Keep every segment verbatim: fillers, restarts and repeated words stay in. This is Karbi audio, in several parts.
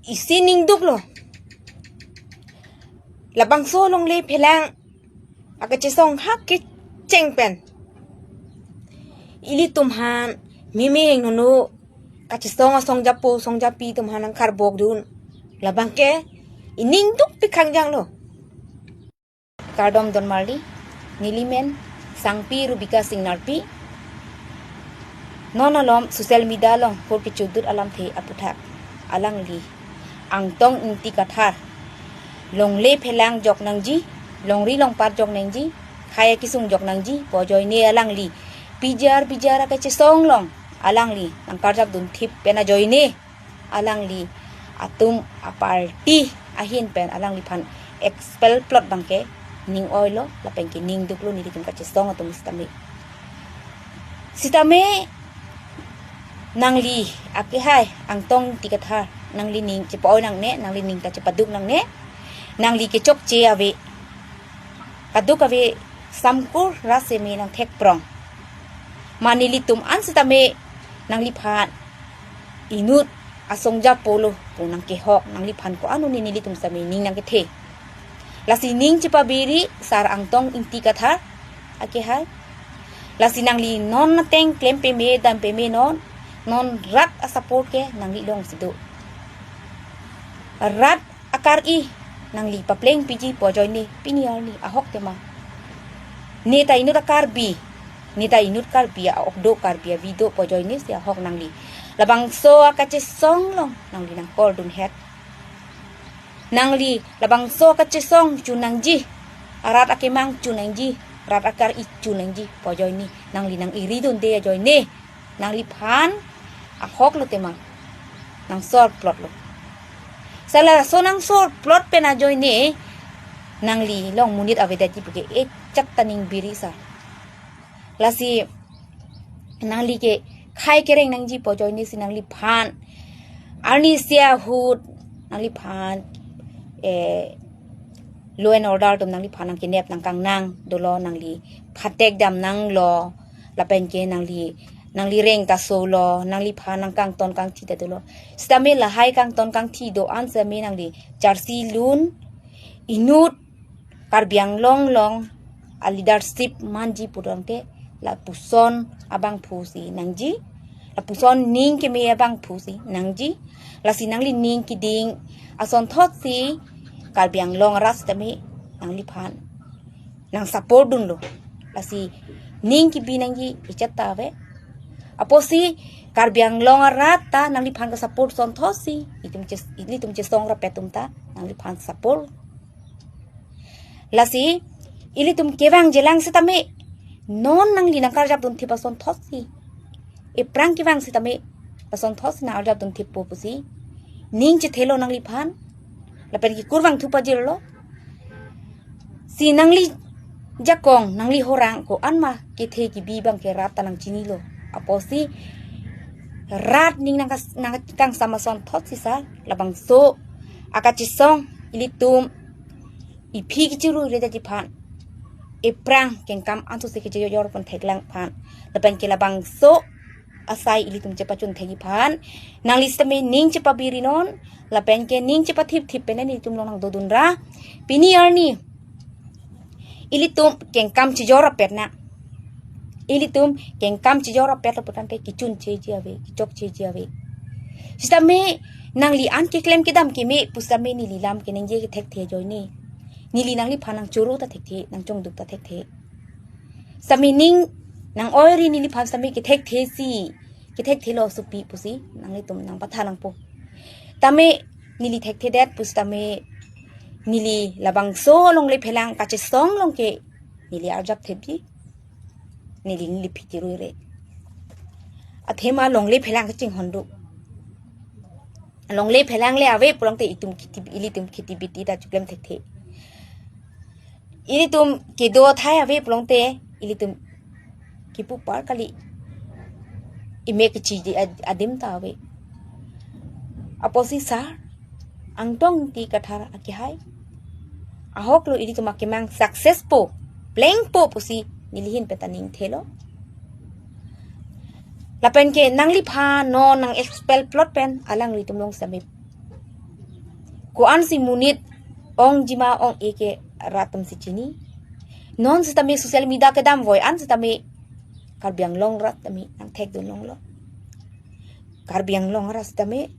isi ning duklo. Labangso longle phelang akachesong hak kecheng pen ilitum aphan meme hingnono kachesong asong japo song japi atum aphan nangkarbok dun. Labang ke ining duk pikhangjang lo. Kardom don marli, nelimen Sangpi Rubika Singnarpi. Non alom social media along hor kechudut alamthe aputhak alangli Angtong Ingti Kathar longle phelang jok nangji, longri longpat jok nangji, khei akesung jok nangji pu ajoine alangli pijar pijar akachesong along alangli nangkarjap dunthip pen ajoine alangli atum aparty ahin pen alangliphan expel plot abangke ning oilo lapen ke ning duklo nelitum kachesong atum sitame. Sitame nangli akehai Angtong Ingti Kathar, nangli ning chepa-oi nangne, nangli ning ta chepaduk nangne, nangli kechokche ave, kaduk ave samkur ra seme nangthek prong. Ma nelitum an sitame nangliphan inut asong japo lo pu nangkehok, nangliphan ko-an un nelitum sitame ning nangkethe. Lasi ning chepabiri sar Angtong Ingti Kathar akehai. Lasi nangli non ateng klem peme dam peme non, non rat asupport ke nangli longsi do. Rat akar-i nangli papleng piji pu ajoine pini arni ahok tema. Ne ta inut a-Karbi, ne ta inut Karbi a-ok do, Karbi avi do pu ajoine si ahok nangli labangso akachesong along nangli nangkor dunhet. Nangli labangso akachesong chun nangji, arat akemang chun nangji, rat akar-i chun nangji pu ajoine nangli nang-iri dunde ajoine nangliphan ahok lo tema, nangsor plot lo. Sala so nangsor plot pen ajoine nangli long monit avedetji puke echak ta ning biri sa. Lasi nangli ke khei kereng nangji pu ajoine si nangliphan arnisi ahut nangliphan, eh, law and order atum nangliphan nangkenep nangkangnang dolo, nangli phatek dam nanglo, lapen ke nangli, nangli reng ta solo, nangliphan nangkangton kangthi ta dolo. Sitame lahai kangton kangthi do-an sitame nangli charsi lun, inut Karbi Anglong along a-leadership manji pulangte lapuson abangphu si nangji, lapuson ning keme abangphu si nangji. Lasi nangli ning keding asonthot si Karbi Anglong arat sitame nangliphan nangsupport dunlo. Lasi ning kebi nangji ichat ta ave. Apotsi Karbi Anglong arat ta nangliphan kasupport asonthot si itum ches-, ilitum chesong rapet atum ta nangliphan support. Lasi ilitum kevang jelang sitame non nangli nangkarjap dunthip asonthot si, ephrang kevang sitame asonthot si nang-arjap dunthippo pusi ning chethelo nangliphan, lapen ke kurvangthu pajirlo. Si nangli jakong, nangli horang ko-an ma kethe kebi abangke rat ta nangchinilo. Apotsi rat ning nangkas-, nangkangsam asonthot si sa labangso akachesong ilitum iphi kechiruire detji aphan, ephrang kengkam ansose kechejor pon theklang aphan, lapen ke labangso asai ilitum chepachun thekji aphan nangli sitame ning chepabiri non, lapen ke ning chepathipthip pen nelitum along nangdodun ra. Pini arni ilitum kengkam chejor apet na, ilitum kengkam chejor apet lo putangte kechuncheji ave, kechokcheji ave. Sitame nangli an keklem kedam keme pusitame neli lam keningje kethekthe ajoine, neli nangliphan nangchoro ta thekthe, nangchongduk ta thekthe. Sitame ning nang-oiri neliphan sitame kethekthe si, kethekthelo sopi pusi nanglitum nangpatha nangpo. Tame neli thekthedet pusitame neli labangso longle phelang kachesong along ke neli arjap thepji, neli neli phichiruire. Athema longle phelang kachinghon do. Longle phelang le ave pulangte itum kheti, ilitum kheti biti ta chiklem thekthe. Ilitum kedo athai ave pulangte ilitum kipu par kali, ime kechiji ad-, adim ta ave. Apotsi sar Angtong Ingti Kathar akehai ahok lo ilitum akemang success po, plengpo pusi neli ahin pen ta ning thelo. Lapen ke nangliphan non nang-expel plot pen alanglitum along sitame Ko-an si monit ong jima ong-e ke rat atum si chini. Non sitame social media kedam voi an sitame Karbi Anglong rat tame nangthekdun longlo. Karbi Anglong rat sitame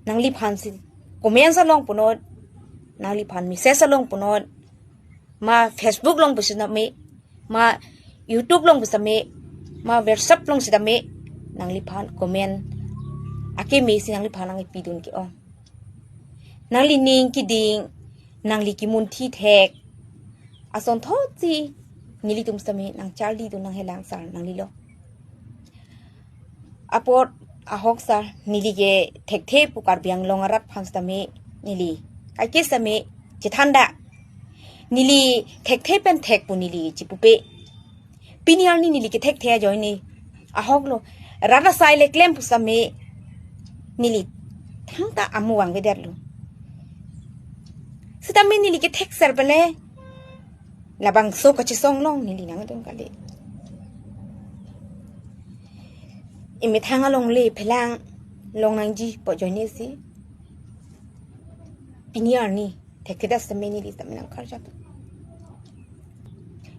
nangliphan si comments along punot, nangliphan message along punot, ma Facebook along pusitame, ma YouTube along pusitame, ma WhatsApp along sitame, nangliphan comment akeme si nangliphan nangpidun ke-ong. Nangli ning keding, nangli kemunthi thek asonthot si nelitum sitame nangcharlidun, nanghelang sar nanglilo. Apot ahok sar, neli ke thekthe pu Karbi Anglong arat aphan sitame neli kaike sitame chethanda. Neli thekthe pen thek pu neli chipupe. Pini arni neli kethekthe ajoine ahoklo. Rat asai le klem pusitame neli thangta amu vangvedetlo. Sitame neli kethekser pele labangso kachesong along neli nangdun kali. Emethang alongle phelang long nangji pu ajoine si pini arni thekthedet sitame neli sitame nangkarjap.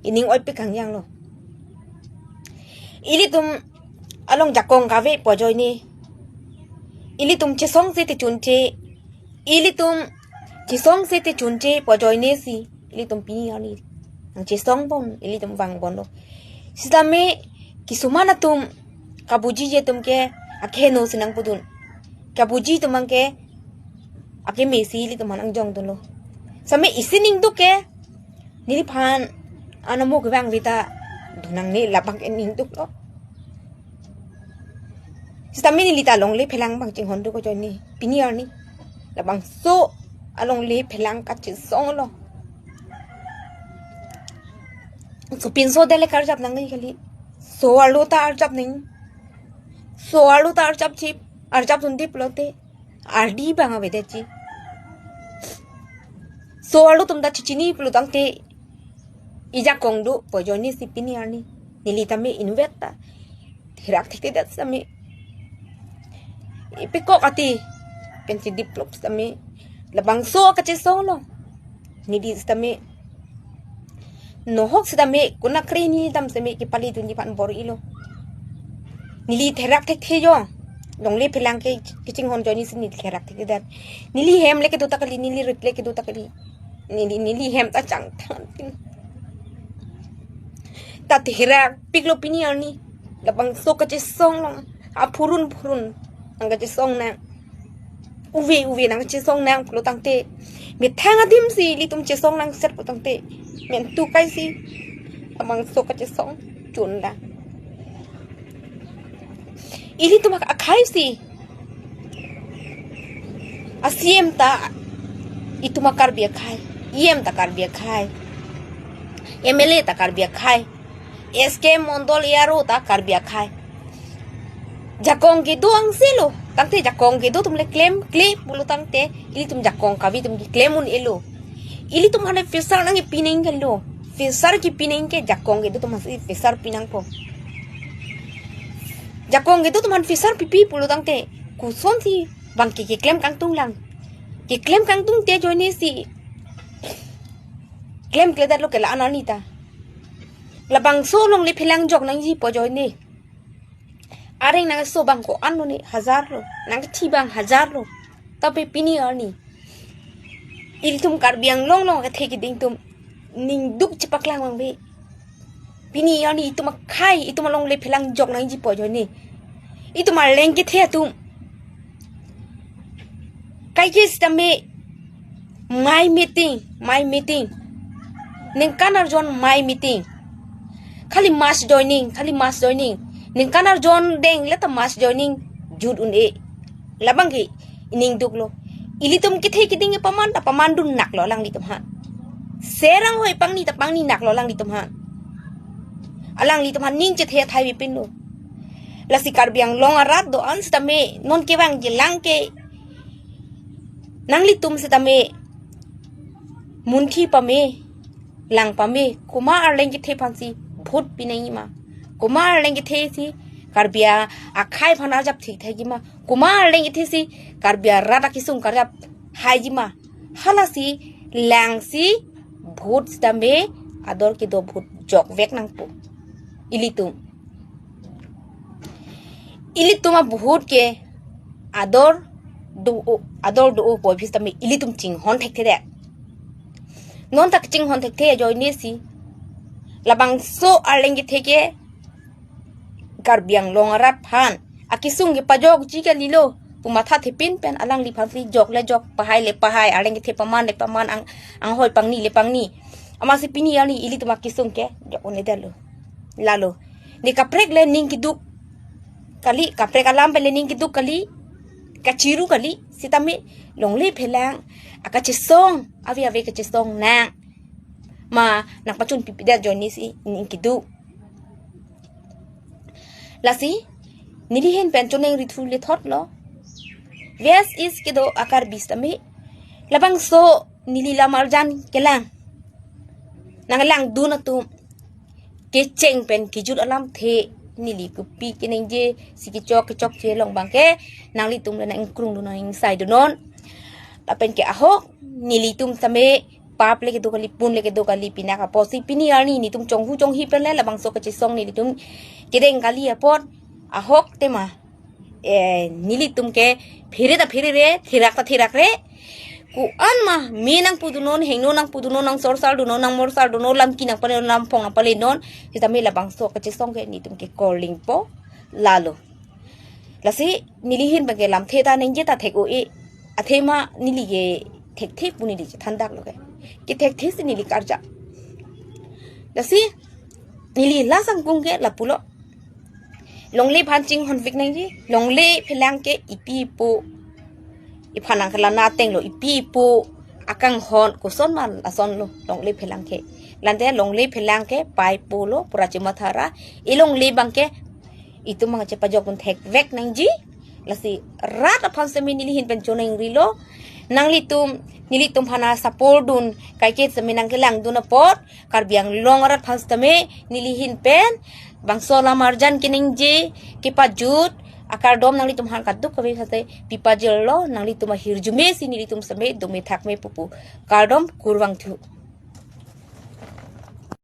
Ining oipik kangjanglo. Ilitum along jakong kave pu ajoine, ilitum chesong si techunche, ilitum chesong si techunche pu ajoine si ilitum pini arni nangchesong pon, ilitum vang ponlo. Sitame kisuman atum kabujiji atum ke akheno si nangpudun. Kabuji atum abang ke akeme si ilitum aphan nangjongdunlo. Sitame isi ning duk ke neliphan anamo kevang vita dunang ne labang ke ning duklo. Sitame neli ta longle phelang abang chinghon duk ajoine pini arni labangso alongle phelang kachesong along. Sopinso dele karjap nangji kali. So arlo ta arjap nang. So arlo ta arjap chip, arjapdun dip lote ardi abang avedetji. So arlo atum ta chichini pulo tangte ijakong do pu ajoine si pini arni neli tame invet ta therak thekthedet sitame ipikok ati pensi develop sitame labangso kachesong along neli sitame nohok sitame konat kre neli dam sitame kepalidunji aphan bor-ilo. Neli therak thekthe jo. Longle phelang ke kachinghon ajoine si neli therak thekthe dan. Neli hem le kedo ta kali, neli rit le kedo ta kali. Neli, neli hem ta changthan pin. Ta therak piklo pini arni. Labangso kachesong along. Aphurun phurun nangkachesong nang. Uve uve nangchesong nang pulo tangte, methang adim si ilitum chesong nangset pulo tangte, mentu kai si labangso kachesong chun lang. Ilitum ak-, akhai si a-C M ta itum a-Karbi akhai, E M ta Karbi akhai, M L A ta Karbi akhai, S K Mondol A R O ta Karbi akhai. Jakong kedo angselo. Tangte jakong kedo atum le klemkle pulo tangte ilitum jakong kave atum keklem un-elo. Ilitum aphan fisar nangkepi nangkelo. Fisar kepi nangke jakong kedo atum aphan si fisar pi nangpo. Jakong kedo atum aphan fisar pipi pulo tangte kosonsi abang ke keklem kangtung lang. Keklem kangtungte ajoine si klemkledetlo ke la-an arni ta. Labangso alongle phelang jok nangji pu ajoine. Areng nangso abang ko-an lo ne, hajar lo. Nangkethi abang hajar lo. Tapi pini arni ilitum Karbi Anglong along kethe keding atum ning duk chepaklang abang ave. Pini arni itum akhai, itum alongle phelang jok nangji pu ajoine. Itum arleng kethe atum kaike sitame mai meeting, mai meeting. Ningkan arjon mai meeting. Khali mass joining, khali mass joining. Ningkan arjon deng le ta mass joining jut un-e. Labang ke ining duklo. Ilitum kethe keding paman ta pamandun naklo alanglitum aphan. Serang hoi pangni ta pangni naklo alanglitum aphan. Alanglitum aphan ning chethe athai bipinlo. Lasi Karbi Anglong arat do-an sitame non kevang jelang ke nanglitum sitame munthi pame, lang pame, komat arleng kethe aphansi vote pi nangji ma? Komat arleng kethe si Karbi akhei aphan arjap thik thaiji ma? Komat arleng kethe si Karbi arat akesung karjap thaiji ma? Halasi langsi vote sitame ador kedo vote jokvek nangpo. Ilitum, ilitum a vote ke ador do, ador do-o poi phi sitame ilitum chinghon thekthedet. Non ta kachinghon thekthe ajoine si labangso arleng kethe ke Karbi Anglong arat aphan akesung kepajokji kalilo pu mathathepin pen alangliphan si jok le jok, pahai le pahai, arleng kethe paman le paman, ang, anghoi pangni le pangni. Amatsi pini arni ilitum akesung ke jok-un-edetlo. Lalo, ne kaprek le ning keduk kali, kaprek alam pen le ning keduk kali, kachiru kali sitame longle phelang akachesong, ave ave kachesong nang ma nangpachun pipidet ajoine si ning keduk. Lasi neli ahin pen choningri thu lethotlo. West East kedo a-Karbi sitame labangso neli lam arjan kelang, nanglangdun atum kecheng pen kejut alamthe, neli kopi keningje si kechok kechokche along abangke nanglitum le nang-ingkrungdun, nang-ingsaidunnon. Lapen ke ahok nelitum sitame pap le kedo kali, pun le kedo kali, pinak apotsi pini arni netum chonghu chonghi pen le labangso kachesong nelitum kedeng kali apot, ahok tema, eh, nelitum ke phere ta pherere, therak ta therakre, ko-an ma me nangpudunnon, hingno nangpudunnon, nangsorsardunnoi, nangmorsardunnoi, lamki nangpaledunnon, lamphong nangpaledunnon sitame labangso kachesong ke netum ke korlingpo. Lalo, lasi neli ahin abangke lamthe ta ningje ta thek-o-e, athema neli ke thekthe pu neli chethandaklo ke, kethekthe si neli karjap. Lasi neli la sangkung ke lapulo, longle aphan chinghonvek nangji. Longle phelang ke ipi ipo iphan nangkelana atenglo, ipi ipo akanghon koson ma lasonlo longle phelang ke. Lante longle phelang ke paipolo pura chemathara, e longle abangke itum abang chepajokdun thekvek nangji. Lasi rat aphan sitame neli ahin pen choningrilo, nanglitum nelitum aphan a-support dun, kaike sitame nangkelangdun apot, Karbi Anglong arat aphan sitame neli ahin pen bangso lam arjan keningje kepajut akardom nanglitum aphan kadokave sate pipajirlo, nanglitum ahirjume si nelitum sitame dome thakme pupu kardom, kurvangthu.